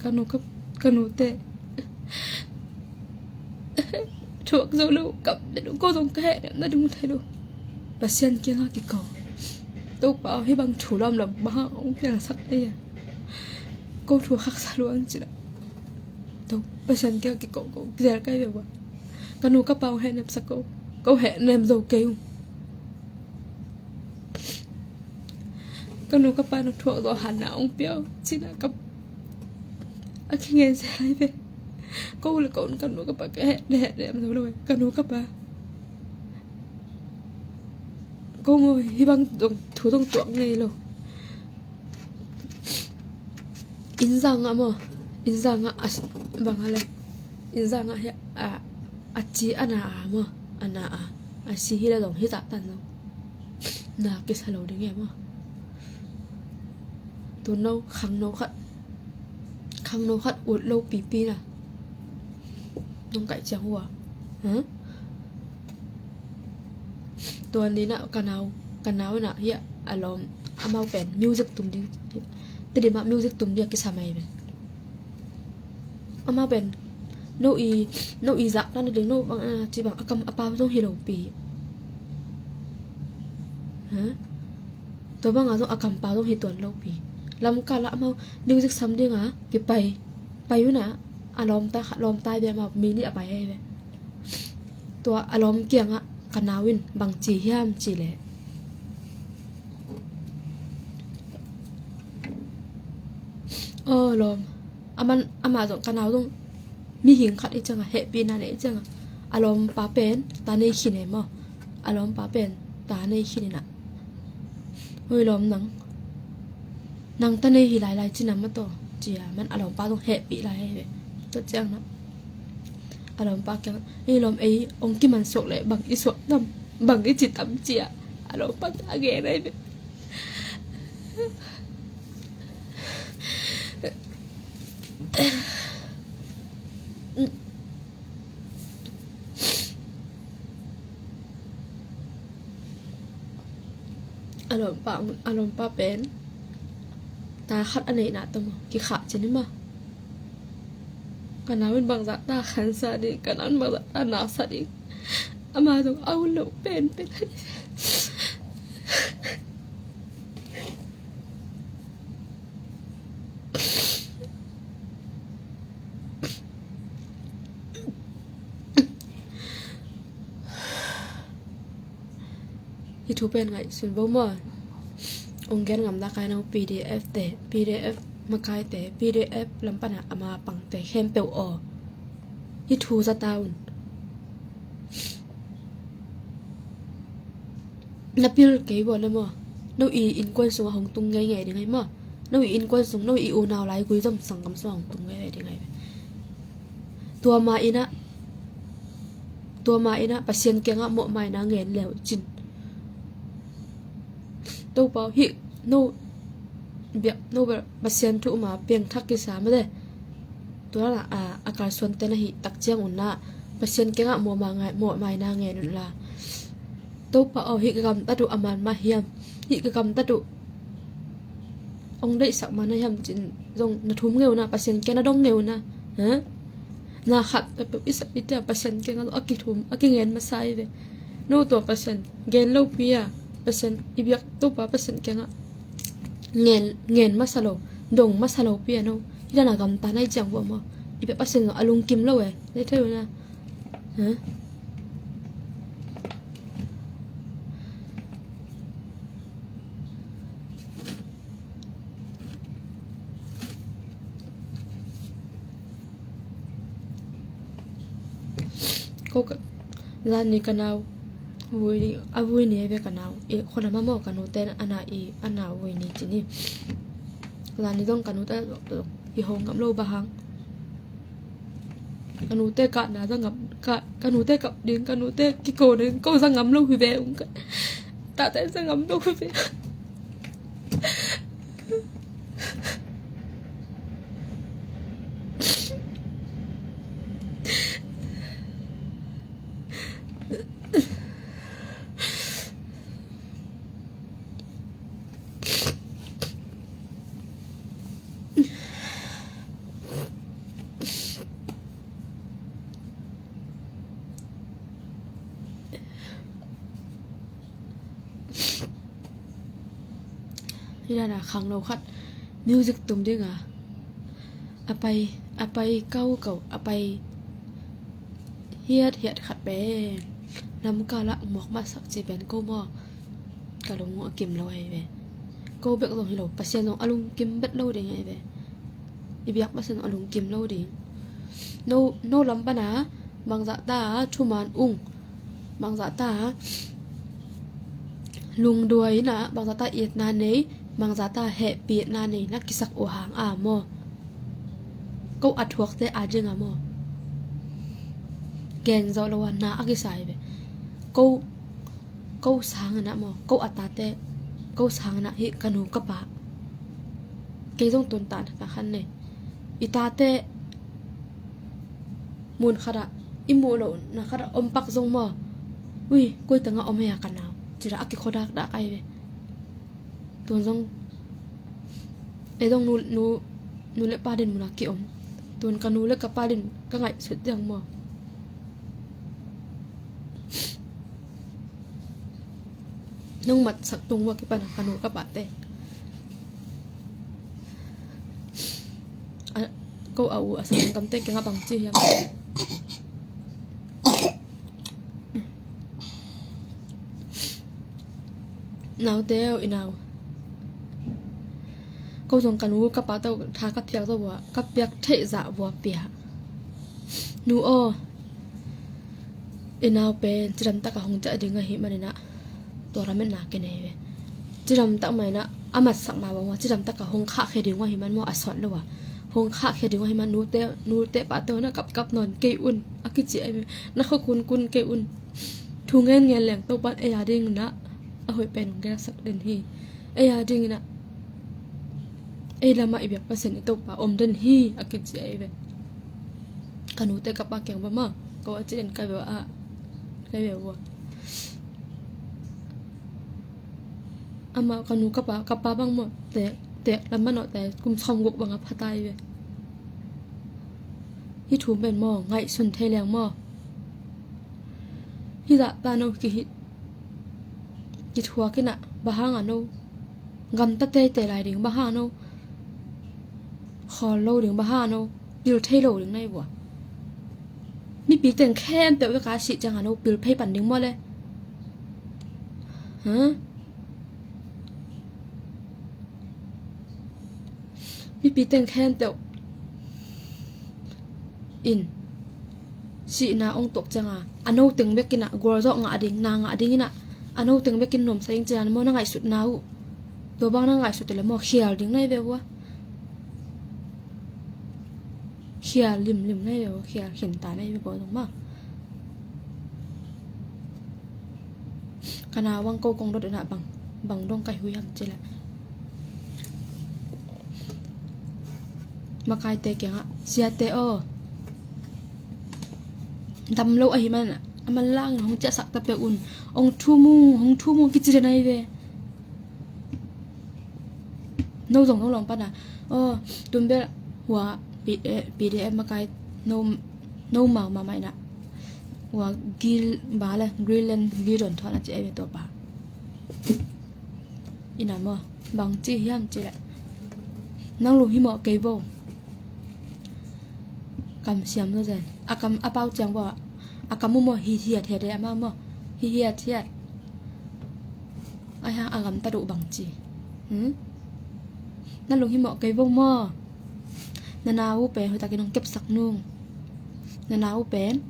ka nu ka, ka nute thuak zo lo, kam le lo, ko zong ka heh nem na dung thei lo. Pasian kianga kiko, Topa aw, hih bang thu lawm lawm bang hang ong piangsak ei a, ko thu haksa luang cih leh. To Pasian kianga kiko ko kizel kai ve ua. Ka nu ka pa ong heh nemsak ko, ko heh nem zo kei ung. Ka nu ka pa na thuak zo hanna ong pia uh cina ka a kingen se lai ve. Ko le ko ka nu ka pa ka heh ne heh nem zo lo ve. Ka nu ka pa ko ngo hih bang dong thu dong tuak ngei lo. Inn zangah maw, inn zangah a bang a le, inn zangah hi a, a ci a na a maw, a na a, a si hi le zong hi zah tan zong na kisa lo ding e maw. Tu no khang no khat, khang no khat ut lo pipi na nong kaih ciang hua. Tua ni na ka nau, ka nau na hi a lawm amau pen music tum ding. Tedim ah music tum ding a kisa mai pen. Amau pen no i, no i zak na ding no bang a ci bang a kam a pau zong hi lo pi. Tua banga zong a kampau zong hi tuan lo pi. Lamkal ah amau music sam dinga kipai, pai una a lawmta khat lawmta bia amau mi nih a pai hei ve. Tua a lawm kiangah ka nau in bang ci hiam cih leh, aw lawm, aman amah zong ka nau zong mihing khat i ciangah hehpihna nei i ciangah a lawmpa pen ta nei khin e maw. A lawmpa pen ta nei khin inah, oi lawm nang, nang ta nei hi lailai cinam a taw cia man a lawmpa zong hehpih lai hei ve. Tua ciangnah a lawmpa kiangah ei lawm ei ong kiman suak leh bang i suak tam, bang i ci tam cia a lawmpa kiangah gen hei ve. A lawmpa, a lawmpa pen ta khat a neihna tawh maw kikhah cin i maw. Ka nau in bangzah ta khansa ding, ka nau in bangzah ta naksa ding. Ama zong a hun lo pen pen. Hi thu pen ngaihsun vo maw. Ong gen ngam dak ai nang P D F te, P D F makai te, P D F lam pana ama pang te khempeuh aw. Hi thu za ta un. Na pil kei vua le maw. No i innkuan sungah hong tung ngeingei ding ai maw. No i innkuan sung, no i unau lai gui zom sanggam sungah hong tung ngeingei ding ai. Tua ma inah Tua ma inah Pasian kiangah mawhmaina ngen leu cin. Topa aw, hih no biak no bel Pasian thu uma piangthak kisa mah de. Tua la a, a kalsuan ten ahi tak ciang unla Pasian kiangah mawhma ngai, mawhmaina ngen unla. Topa aw, hih ka gamtat uh a man mah hiam? Hih ka gamtat uh hong deihsak man a hiam cin zong na thum ngeu na, Pasian kiang na dong ngeu na. Ha? Na khat peuh i sap i tia Pasian kiang a kithum a kingen masa i ve. No tua Pasian gen lopi a, Pasian i biak Topa Pasian kiangah ngen, ngen masa lo, dong masa lopi a no. Hih dan a gamta nai ciang vua maw, i biak Pasian zong a lungkim lo e. Nei thei uh na. Ha? Ko ka, zan ni ka nau vui ni, a vui ni ve ka nau. I khona mamo ka nu ten ana i, ana vui ni cini. Zan ni dong ka nu ten i ho ngam lo ba hang. Ka nute kahna za ngam, ka, ka nute kap ding, ka nute kiko ding, ko za ngam lo hi ve ung ka. Tate za ngam lo hi ve. Hi dana khangno khat music tum dinga a pai, a pai kau kau, a pai hiat hiat khat pen lamkala muak masak ci pen ko maw? Ka lung a kim lo ahi ve. Ko bek zong hi lo, Pasian zong a lungkim bet lo ding ahi ve. I biak Pasian zong a lungkim lo ding. No, no lam pana bangzah ta thuman ung, bangzah ta lungduai inah, bangzah ta itna nei, bangzah ta hehpihna nei na kisak uh hang a maw? Ko a thuakte a ding a maw? Gen zawh lo a na a kisa hi ve. Ko, ko sang inah maw, ko a tate, ko sang inah hih ka nu ka pa. Kei zong tun ta na ka khan nei. I tate mun khatah, i muh loh na khatah om pak zong maw? Ui, koi tengah om hei a ka nau, cila a kikhodak dak ai ve. Tun zong ei zong nu, nu, nu le pa din muna ki om. Tun ka nu le ka pa din ka ngaihsut diang maw? Nong matsak tung ua kipana ka nu ka pate. A, ko a u a sanggamte kengah bang ci hiam? Naute aw, i nau. Ko zong ka nu ka pa tawh tha ka phiak zo vua, ka piak theih zah vua pia. Nu aw, i nau pen cidamtak a hong ciah ding ahih maninah tua lametna kinei ve. Cidamtak mah inah a matsak mah bang ua cidamtak a hong khahkhia ding uh ahih man maw, a sawt lo a hong khahkhia ding uh ahih man, nute, nute pate aw na kapkap nawn kei un a kici ahi ve. Na khua kunkun kei un. Thu ngen ngen leng Topan ei a dinginah a hoih pen hong gelsak den hi. Ei a dinginah ei lamah i biak Pasian i Topa om den hi a kici ahi ve. Ka nute ka pa kiang bama ko a ci den ka ve a, ka ve ua. Amah ka nu ka pa, ka pa bang maw, tek, tek lam manawh te kum sawmguk bang a pha ta hi ve. Hih thu pen maw, ngaihsun thei leng maw? Hih zah ta no kihih, kithuak inah, bang hang a no gamta teitei lai ding, bang hang a no khawl lo ding, bang hang a no pil thei lo ding na hi vua. Mipi teng khempeuh veka sih ciang a no pil phei pan ding maw le? Ha? Mipi teng khempeuh in sihna ong tuak cianga a no teng bekin ah gualzawh ngah ding, na ngah ding inah a no teng bekin nuamsa ing cian maw na ngaihsutna uh. Tua bang na ngaihsut le maw khial ding na hi ve ua. Khial limlim na hi ve ua, khial khinta na hi ve ua zong maw. Ka nau bang ko kong dot inah bang, bang dong ka hui hiam ci leh, makaite kiangah, siate aw, dam lo ahih manin a manlang in hong ciahsak ta peuh un, hong thum ung, hong thum ung kici den ahi ve. No zong no lawng pana, aw, tun bel hua P-, eh, P D F makai no, no mau mahmah inah, hua gil ba le, Greenland gil don thuah na ci ahi ve tua pa. Inah maw, bang ci hiam ci leh, nang lunghimawh kei vo. Kam siam zaw zen. A kam a pau ciang bua, a kam uh maw, hi hiat hiat e, amau maw, hi hiat hiat. Ai hang a gamtat uh bang ci. Hmm? Na lunghimawh kei vo maw. Na nau uh pen hoihtakin hong kepsak nung. Na nau uh pen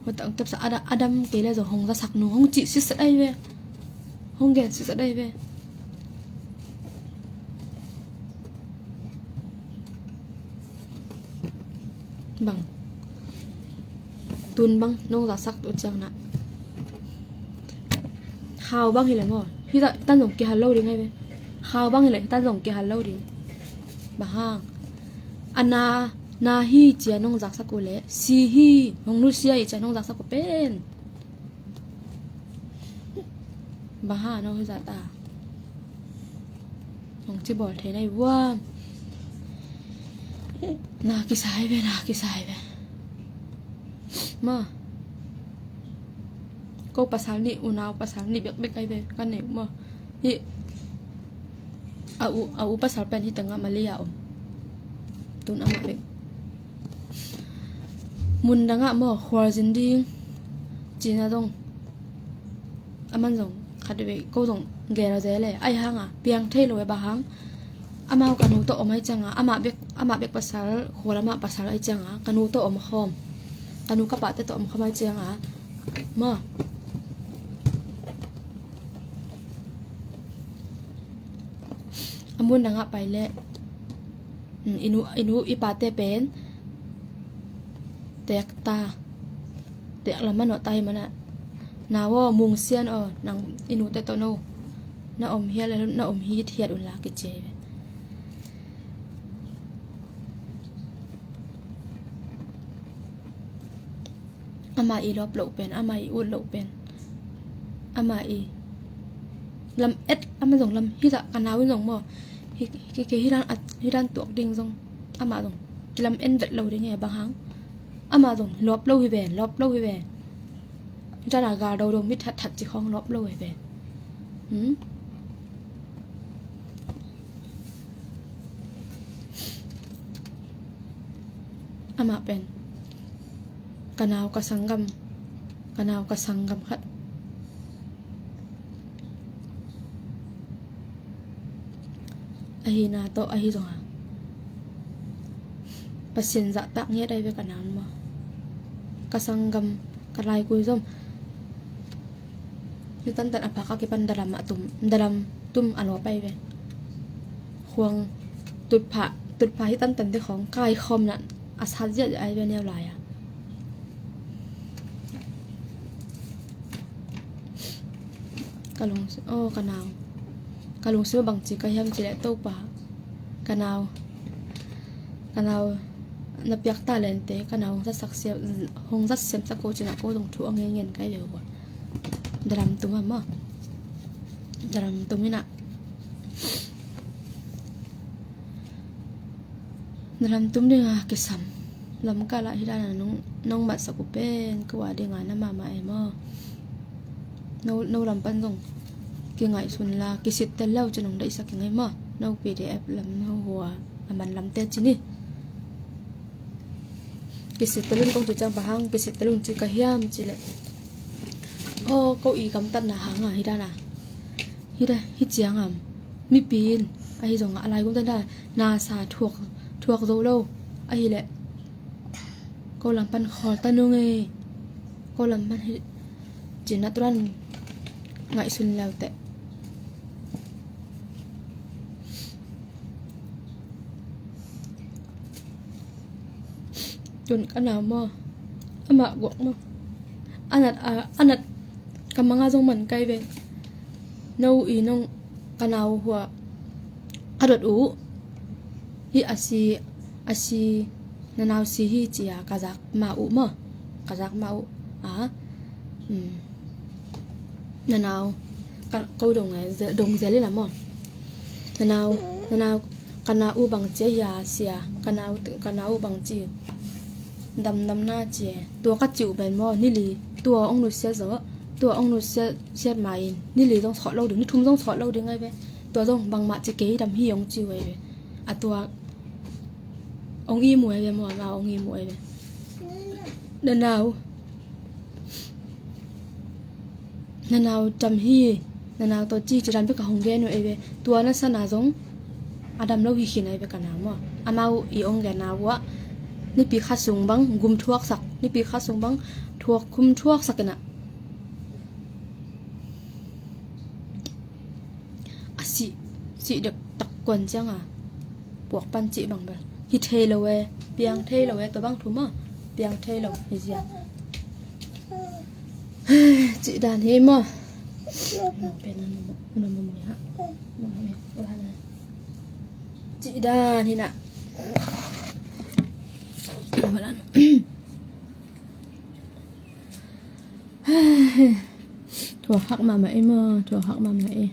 hoihtak hong kepsak, a da-, a dam kei le zong hong zasak nung, hong cih sitset ahi ve. Hong gen sitset ahi ve. Bang. Tun bang nong zasak uh ciang na, khau bang hileh maw, hita, hitan zong kihal lo ding ahi ve. Khau bang hileh hitan zong kihal lo ding. Bang hang? A na, na hi cia nong zaksak uh leh, si hi, hong nusia hi cia nong zaksak uh pen, bang hang no hi zah ta? Hong ci bawl thei na hi vuam. Na kisai ve, na kisai ve. Ma. Ko pasal nih, unau pasal nih bekbek ahi ve, ka nei uh maw. Hi. A u, a u pasal pen hi tengah Malaysia om. Tun amah bek. Mun dangah maw, khualzin ding. Cina zong. Aman zong khat vei ko zong gel a zel e. Ai hanga piang thei lo e, bang hang? Amau ka nu tawh om ai cianga, amah bek, amah bek pasal, khual amah pasal ai cianga, ka nu tawh om khawm. Ka nu ka pate tawh om khawm ai cianga. Ma. A mun dangah pai leh. Hmm, i nu, i nu, i pate pen. Tek ta. Tek lam a nawh ta hi mana. Nau aw, Mung Sian aw, nang i nute tawh no. Na om hiat le, na om hiat hiat unla kici hi ve. Ama i lawp loh pen, ama i ut loh pen. Ama i lam et, ama zong lam hi zah, ka nau in zong maw. Hi, hi, hi, hi dan at, hi dan tuak ding zong. Ama zong kilam en vet lo ding e, bang hang? Ama zong lawp lo hi ve, lawp lo hi ve. Hi dan a gal do do mit that that ci khawng lawp lo hi ve. Hmm? Amah pen ka nau ka sanggam, ka nau ka sanggam khat ahina tawh ahi zonga, Pasian zahtak ngiat ahi ve ka nau maw. Ka sanggam, ka laikui zom. Hi tantan a phak a kipan dalam a tum, dalam tum a lawp ahi ve. Khuang tutphah, tutphah hi tantan te khawng kaikhawm na a sat ziahziah ahi ve neu lai-a. Ka lungsim, aw, ka nau. Ka lungsim a bangci ka hiam cileh Topa. Ka nau. Ka nau na piak talente, ka nau hong zatsak siam, hong zat siamsak ko cinah ko zong thu a ngen ngen kai ve ua. Dalam tum a maw. Dalam tum inah. Dalam tum dinga kisam. Lamkal ah hi dana nong, nong matsak uh pen ko a dinga na mahmah e maw. No, no lam pan zong kingaihsun la, kisittel lo ci nong deihsak i ngai maw. No P D F lam, no hua a man lamte ci ni. Kisittel un kong ci ciang bang hang, kisittel un ci ka hiam cileh. Aw, ko i gamtatna hanga hi dana. Hi da, hi cianga mipi in ahi zonga a laigum tana nasa thuak, thuak zo lo. Ahileh ko lam pan khawl ta nung e. Ko lam pan hi cinah turan ngaihsun leuteh. Tun ka nau maw. Amah guak maw. A nat, a, a nat Ka manga zong man kai ve. No i nong ka nau hua a dot uh. Hi a si, a si, na nau si hi ci a ka zak ma uh maw. Ka zak ma uh. A. Hmm. Na nau ka, ko dong e, ze-, dong zel ina maw. Na nau, na nau, ka nau uh bang ci a hi a sia. Ka nau, ka nau uh bang ci. Damdam na ci e. Tua ka ci uh pen maw. Nili, tua ong nusiat zo. Tua ong nusiat, siat ma in. Nili zong sawt lo ding, ni thum zong sawt lo ding ai ve. Tua zong bangmah ci kei dam hi ong ci uh ai ve. A tua ong i mu ai ve maw, ama ong i mu ai ve. Na nau. Na nau tam hi, na nau tawh ci ci dan bek ka hong gen uh ei ve. Tua na sana zong a dam lo hi khin ei ve ka nau maw. Amau i ong gen na uh ah nipi khat sung bang gum thuaksak, nipi khat sung bang thuak khum thuaksak ina. A sih, sih dek tak kuan ciang a puak pan cih bang bel hi thei lo e, piang thei lo e, tua bang thu maw, piang thei lo hi zia. Cih dan hi maw. Cih dan hi na. Thuak hak mahmah i maw, thuak hak mahmah i.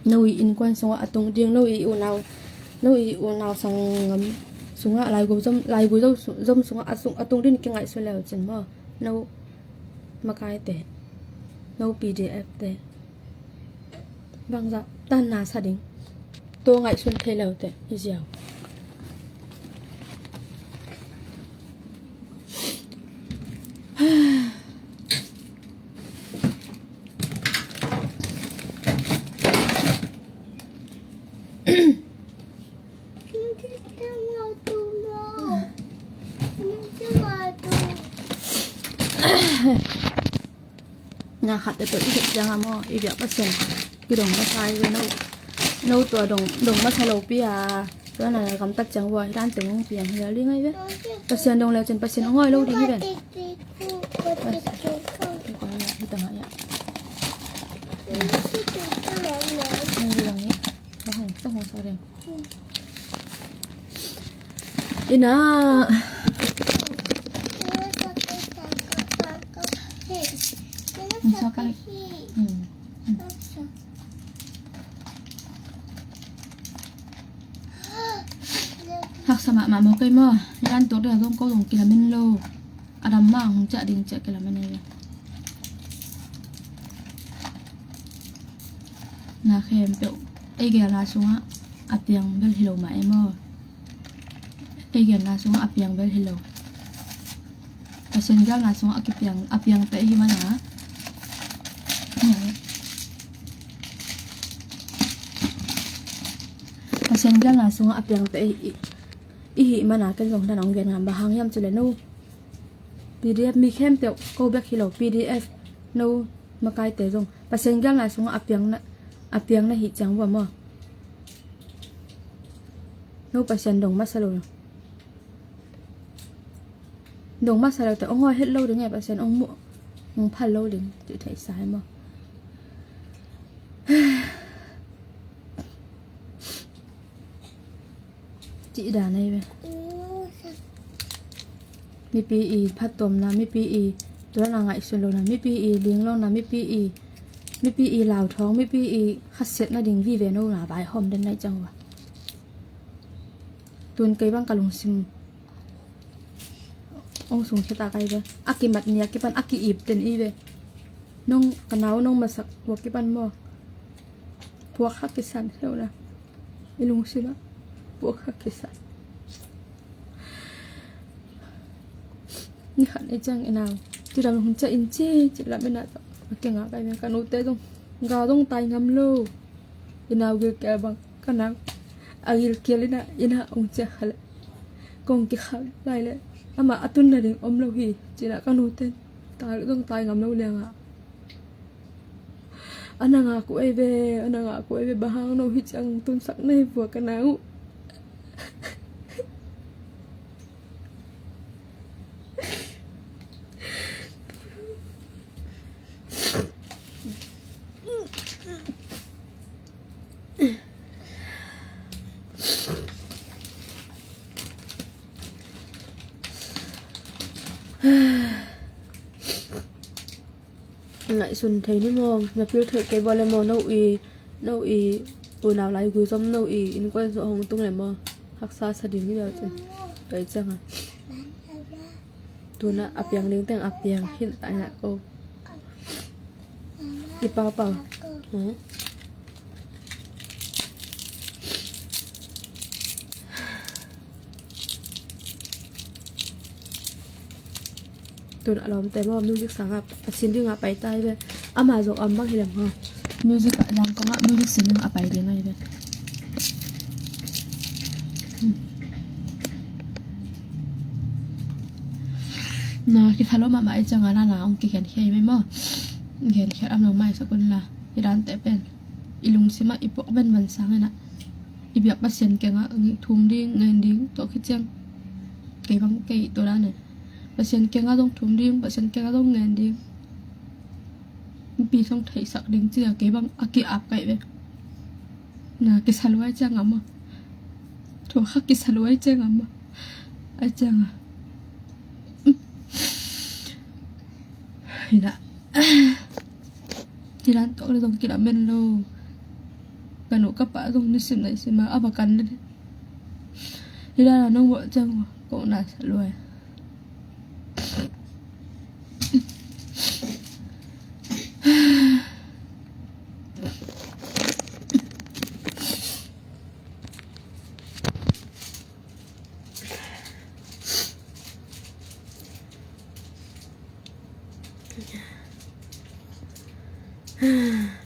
No i innkuan sungah a tung ding, no i unau, no i unau sanggam sungah, laigui zom, laigui zom, zom sungah a sung, a tung ding kingaihsun leu cin maw. No makaite, no P D F te. Bangzah tan na sa ding. Tua ngaihsun thei lo teh i ziau. Na khat te tua i khet ciang a maw, i biak Pasian kidong masa i ve no. No tua dong, dong masa lo pi a. Tua na gamtat ciang ua hi dan teng ong piang hi a ling ai ve. Pasian dong leu cin Pasian ong ngoi lo ding hi ve. Hi tang a ya. Hi lang hi. Ina. Haksa mahmah maw kei maw. Yan tuk deuh zong ko zong kilamen lo. A dam mah hong ciah ding ciah kilamen ei. Na khempeuh ei gelna sungah a piang bel hi lo mah ei maw. Ei gelna sungah a piang bel hi lo. Pasian gelna sungah a kipiang, a piang peh i hih mana. Pasian gelna sungah a piang peh i, i, i hih mana ken zong dan ong gen ngam bang hang hiam cih leh no. P D F mi khempeuh ko bek hi lo, P D F no makaite zong Pasian gelna sungah a piang na, a piang na hih ciang vua maw. No Pasian dong masa lo. Dong masa lo teh ong ngoi het lo ding e, Pasian ong mu, ong phal lo ding cih theihsa hi maw. Cih dan ahi ve. Mipi i phattuamna, mipi i tualna ngaihsun lohna, mipi i linglawhna, mipi i, mipi i lauthawng, mipi i khatsiat nading vive nona vaihawm den nai ciang uh a. Tun kei bang ka lungsim ong sungkhia ta kai ve. A kimat ni a kipan a ki-ip den i ve. Nong ka nau nong masak ua kipan maw. Puak kha kisan heuh na. I lungsim ah puak kha kisan. Ni khat ei ciang i nau. Ci lam hong ciah in ci, ci lam i na ta. A kinga kai ve ka nute zong. Ga zong tai ngam lo. I nau gilkial bang ka nau a gilkial ina, ina ong ciah kha leh kong kikhal lai leh amah a tun nading om lo hi. Cina ka nute tai zong tai ngam lo lianga. A na ngak uh ei ve, a na ngak uh ei ve, bang hang no hih ciang tunsak na hi vua ka nau. Ngaihsun thei ni maw? Na pil theih kei bua le maw? No i, no i unau lai gui zom no i innkuan zawh hong tung le maw? Haksa sa ding hi lo cin. Tua i cianga tuna a piang ding teng a piang hin ta ina ko. I pau pau. Hmm. Tun a lawmte maw, music sanga a sin dinga pai ta hi ve. Ama zong a om bang hi lem ha. Music a zang kongah music sin dinga a pai ding ahi ve. Hmm. Na kithalo mahmah i cianga na na ong kikhenkhia hi ve maw. Khenkhia am lo mai sakun la. I dante pen i lungsimah i puak venven sangin ah i biak Pasian kiangah thum ding, ngen ding, tawh khit ciang kei bang kei tua dan e. Pasian kiangah zong thum ding, Pasian kiangah zong ngen ding. Mipi zong theihsak ding cia kei bang a ki-ap kaih ve. Na kisa luai ciang a maw. Thua kha kisa luai ciang a maw. Ai ciang a. Hina. Hina tawk le zong kilamen lo. Ka nu ka pa zong nisim naisim a a va kan le. Hina na nong bawh ciang ko na sa luai.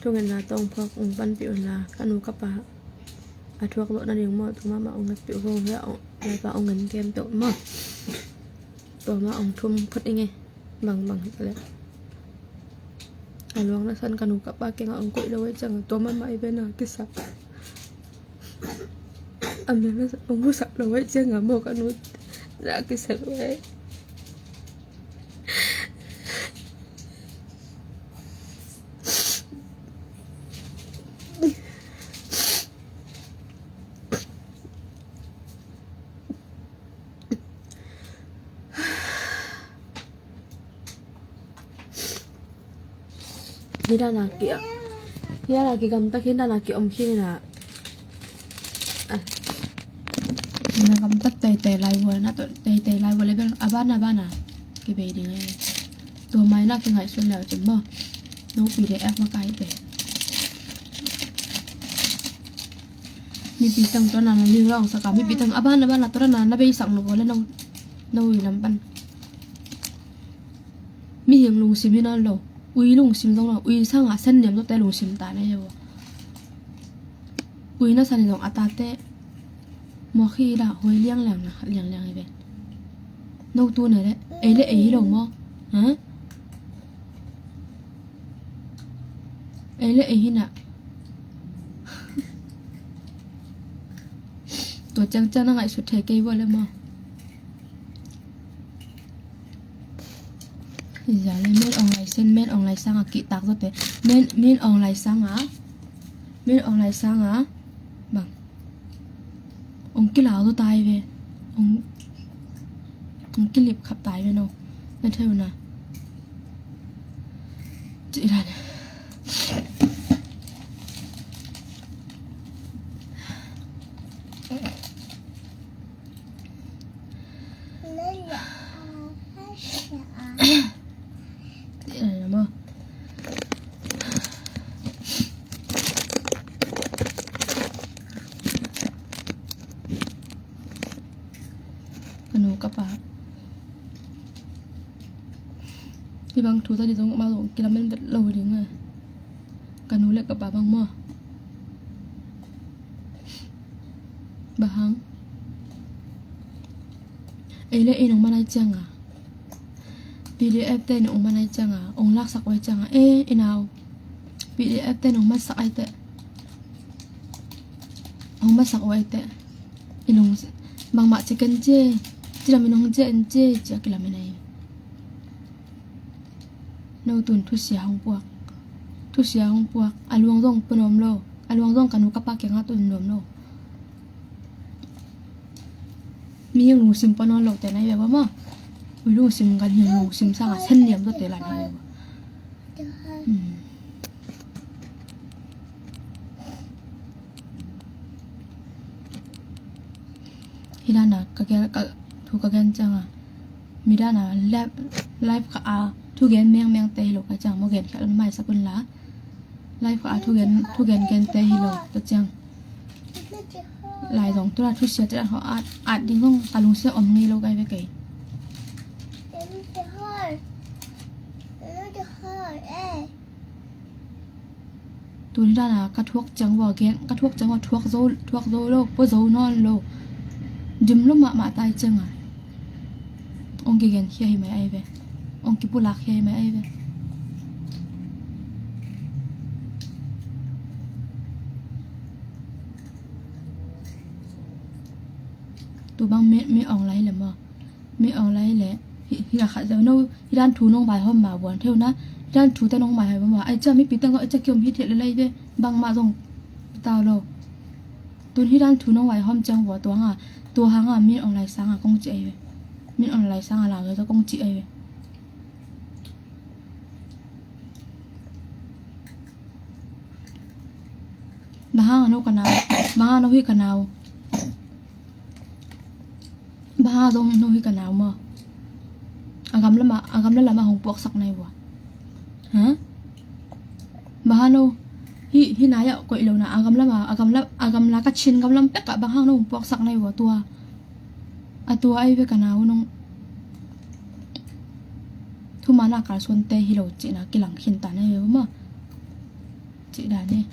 Thungetna tawng phawk ung panpih unla ka nu ka pa a thuak zawh nading maw, tua mahmah ong ngetpih uh vong hia, Lalpa ong ngen kem tawh maw. Tua mah ong thum phot ing e. Bangbang hi ta leh a luang na san ka nu ka pa kiangah ong koih lo ai ciangah tua mahmah i vena kisa. A mel na ong husak lo ai ciangah maw ka nu na kisa lo ai. Hi dana ki, hi dana ki gamtak, hi dana ki om khin ina. Ah. Na gamtak teitei lai vua na, teitei lai vua le bel a ban a ban a ki bei ding e. Tua mai na ki ngaihsun leu cin maw. No P D F makai te. Mipi tang tua na na ling long saka, mipi tang a ban a ban a tua na na bei sak no vua le no, no i lam pan. Mihing lungsim hi nawn lo. Ui lungsim zong lo. Ui sanga sen niam zawte lungsim ta na hi vo. Ui na san zong a tate muak hi la, hoi liangliang na, liangliang hi ve. No tu ne le ei le ei hi lo maw? Ha? Ei le ei hi na. Tua ciangciang na ngaihsut thei kei vua le maw? Zia le men ong lai sen, men ong lai sanga kihtak zawte. Men, men ong lai sanga, men ong lai sanga bang ong kilau zaw tai ve. Ong, ong kilip khap tai ve no. Na thei uh na. Ci dan. Ka nu ka pa. Hih bang thu ta dih zong amau zong kilamen vet lo ding a. Ka nu le ka pa bang maw? Bang hang? Ei le ei nong man ai cianga, P D F te nong man ai cianga, ong laksak uh ai cianga, e, i nau, P D F te nong matsak ai teh, ong matsak uh ai teh, i lung bangmah ci ken ci, ci lam i nong ci en ci, ci a kilamen ai. No tun thusia hong puak. Thusia hong puak. A luang zong pua nuam lo. A luang zong ka nu ka pa kiangah tun nuam lo. Mihing lungsim pua nawn lo te na hi ve maw. Ui lungsim, ganhing lungsim sanga sen niam zawte la na hi ve. Hih dana ka gel, ka, thu ka gen cianga, mi dana live, live kha a thu gen mengmengte hi lo ka ciang, maw, gen khial maisak un la. Live kha a thu gen, thu gen gente hi lo ka ciang, lai zong tua thusia te dan ho at, at ding zong ka lungsia om ngei lo kai ve kei. Tuni dana ka thuak ciang vua gen, ka thuak ciang vua thuak zo, thuak zo lo, pua zo nawn lo. Dim lo mahmah tai cianga ong kigen khia hi mai ai ve. Ong kipulak khia hi mai ai ve. Tu bang mi, mi ong lai le maw. Mi ong lai le, hi, hi la khat zeu no, hi dan thu nong vaihawm ma vuan theu na, hi dan thu te nong vaihawm ma, ai cia mipi teng zong ai cia kiom hi thiat le lai ve, bangmah zong tau lo. Tun hi dan thu nong vaihawm ciang vua tua hanga, tua hanga mi ong lai sanga kong ci ai ve. Mi ong lai sanga la ve zong kong ci ai ve. Bang hanga no ka nau, bang hanga no hi ka nau. Bang hanga zong no hi ka nau maw. A gamlama, a gamla lama hong puaksak nai vua. Ha? Bang hanga no hi, hi nai ah koih lo na a gamlama, a gamla, a gamla ka Chin gamlam pek ah bang hanga no hong puaksak nai vua tua. A tua ai ve ka nau nong. Thumana kalsuante hi lo cihna kilang khin ta nai ve maw. Cih dan hi.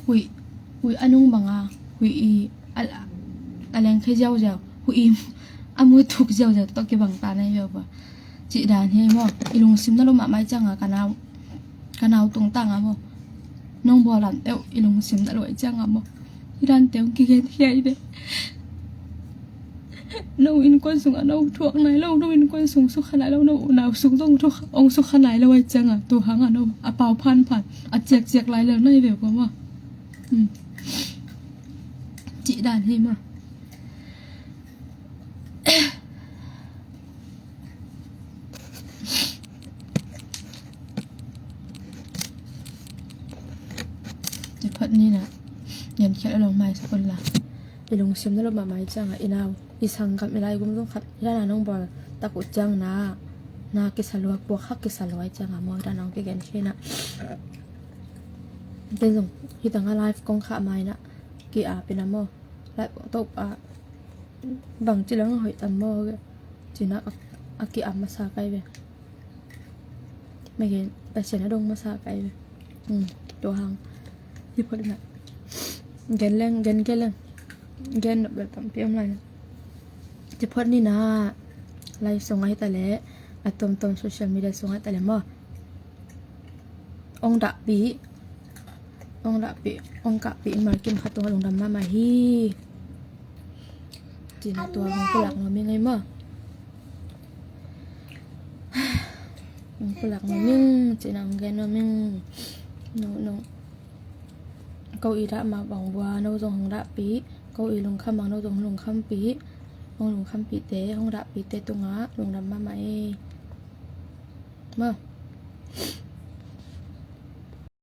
Huih, huih a nung banga, huih i a, a leng khia ziauziau, huih i a mu thuk ziauziau tawh kibang ta nai ve ua. Cih dan hi maw, i lungsim na lo mahmah cianga ka nau, ka nau tungtanga maw. Nong bualam euh i lungsim na lo ai cianga maw. Hi dante ong kigen khia i ve. No innkuan sungah no thuak nai lo, no innkuan sung sukha nai lo, no unau sung zong ong sukha nai lo ai cianga, tu hanga no a pau phanphan a ciakciak lai lel nai ve kua maw. Cih dan hi maw. Ci phot ni na, ngen khial a long mai sa kon la. I lungsim na lo mahmah i cianga, i nau, i sanggam, i laigum zong khat hi dana nong bawl tak uh ciang na, na kisa lua, puak hak kisa lua i cianga maw, hi dana nong kigen khia na. Ten zong hi tanga live kong khah mai na ki-ap ina maw. Live kong topa bangci lo na hoih tam maw. Cina a, a ki-ap masa kai ve. Mage Pasian a dong masa kai ve. Tua hang ci phot ina. Gen leng, gen, gen leng. Gen nop bel tampi om lai na. Ci phot ni na. Live sungah hi ta le, a tomtom social media sungah hi ta le maw. Ong dahpih, ong dahpih, ong kahpih in malkim khat tungah lungdam mahmah hi. Cina tua hong pulak nuam ing ei maw. Hong pulak nuam ing, cina hong gen nuam ing. No, no. Ko i dah mah bang vua no zong hong dahpih, ko i lungkham bang no zong hong lungkhampih. Hong lungkhampihte, hong dahpihte tungah lungdam mahmah ei. Maw.